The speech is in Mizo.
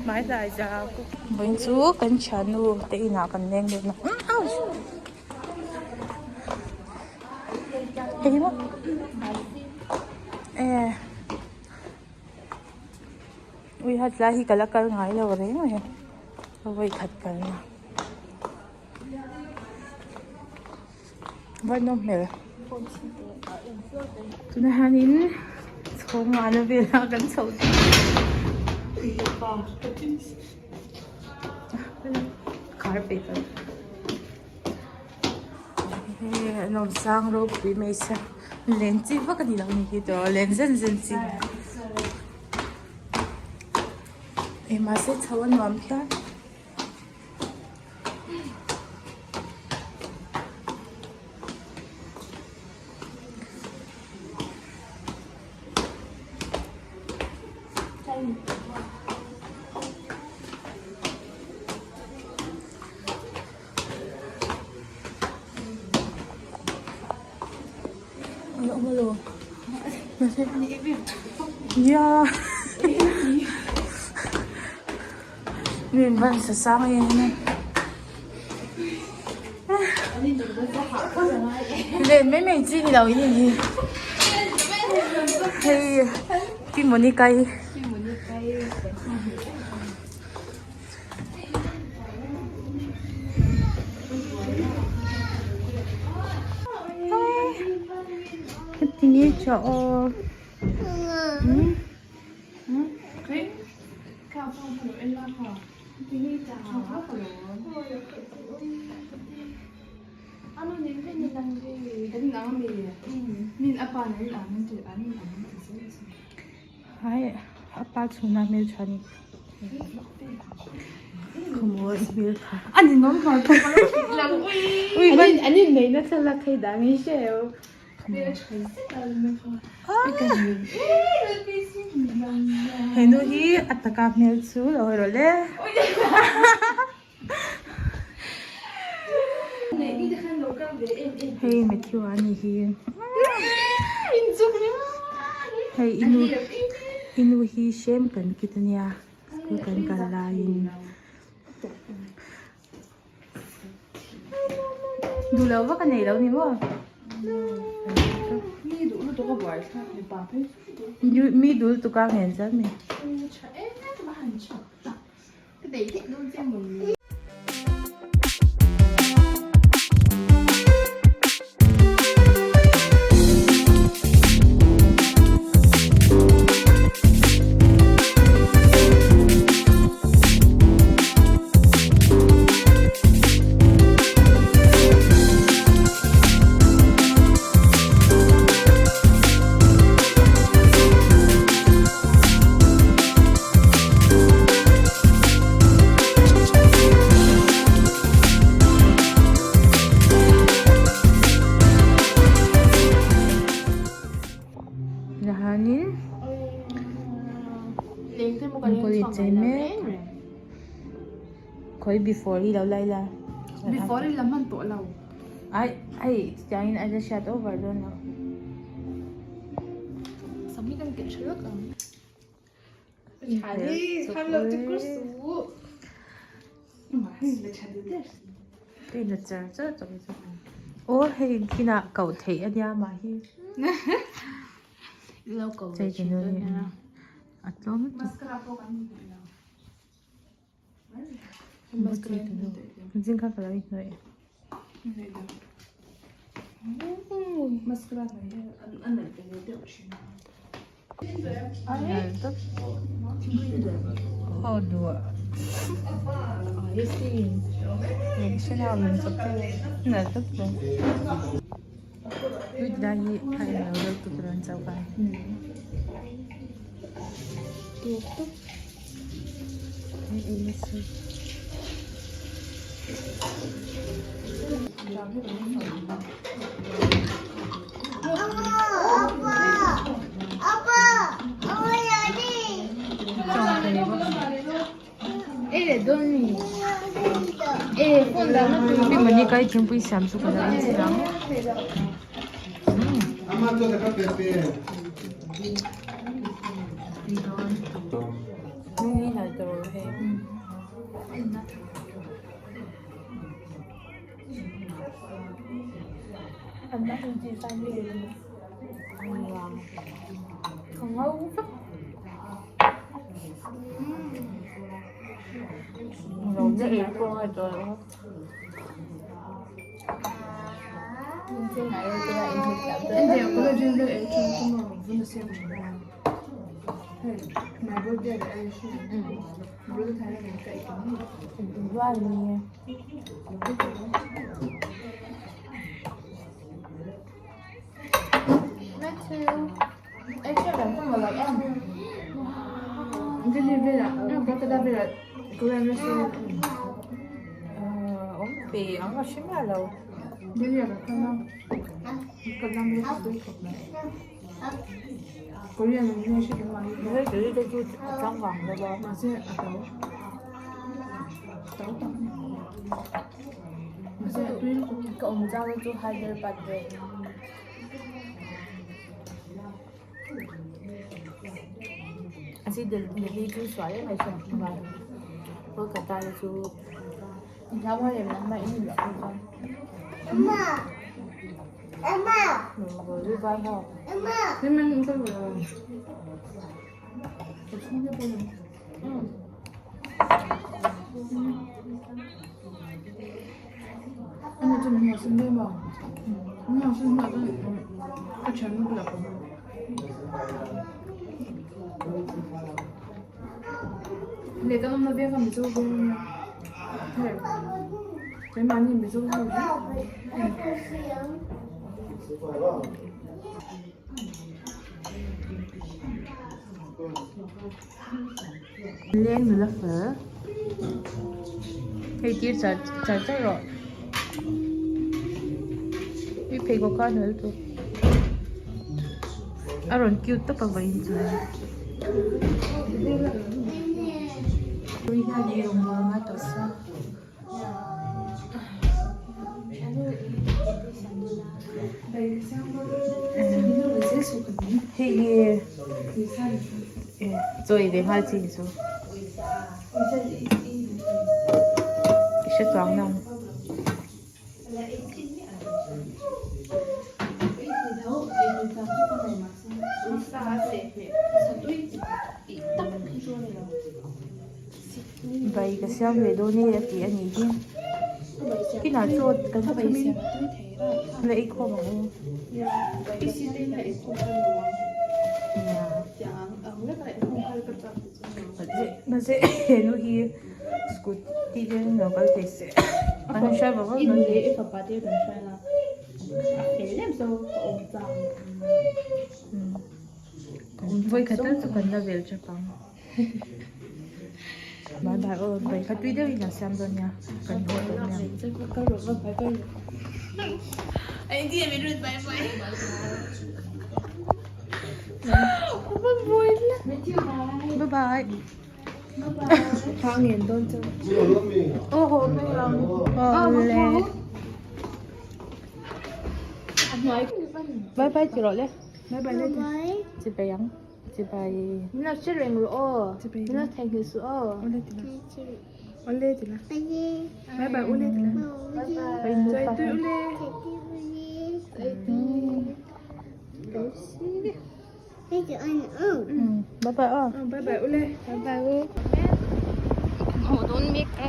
Hmai hlai za Vawiin chu kan thiannu te inah kan leng dawn a Hei maw e Ui ha tlai hi ka la kal ngai lo reng reng ka vawi khat kalna Vawi nawm hmel tunah hianin chhawng ngana velah kan chho khar pek a hei an awm sang ropui mai sia len chi vak a ni lo a ni hi tawh len zen zen chi eh mahse chho a nuam phian. Nia Min van sa sang em em Len mai mai chi ni lo in hi Hei Pi Monica hi Heti chaw aw Hai a pa chhunah hmeltha ni khawmaw hmeltha a ni nawm hmel ui an inneihna thlalak hei dah ngei hreu Henu hi a taka hmel chu lo hawi rawh le. Hei Matthew a ni hi. Hei inu inu hi hrem kan kit ania school kan kal laiin. Duh lo vak a nei lo ni maw? Mi duh lutuk a buai thlak mipa phei chu. Mi duh lutuk a ngen zat mi. Tha em em a han tha tak. Ka bei daih dawn che mawni. Nahanin enkawl in chei mek khawi before hi lo lai la before hi la hman tawh lo ai ai chutiangin a la hriat over dawn lo sam hi kan keih tha lawk ang Tuina char char chawp hi chu aw hei kinah koh theih a nia mah hi chei chu nu hi a tlawm zing kha ka lo inhnawih Monica-i thingpui siam chu ka lo en chiang ang. tawh hei. Ka awm zau chu Hyderabad ve. Asi Delhi chu sual em mai sawn Kolkata te chu Leng nula fel hei tir char char char rawh i pheikhawk kha a hnuai lutuk a rawn cute tawp a vawiin chu hei hi chaw ei ve nghal chi ni chu i hre chuang nang. Bai ka siam ve dawn e a ti a nih hi kinah chaw kan thumin la ei khawm ang u mahse henu hi scooty te in lo kal thei se an hrai vak vak dawn vawikhat tal chu kan la vel tap ang. Bye bye aw bai kha tui deuhin kan siam dawn nia kan haw dawn nia. Bye bye. Aw haw mai ang. Awle. Bye bye ti rawh le. Bye bye le. Chibai ang. Chibai. Min lo hre reng rawh aw. Min lo theihnghilh suh aw. Awle ti la. Awle ti la. Bye bye ule ti la. Bye bye. Chaitui ule. Bye bye aw. Bye bye ule. Bye bye u. Kan haw dawn mek a.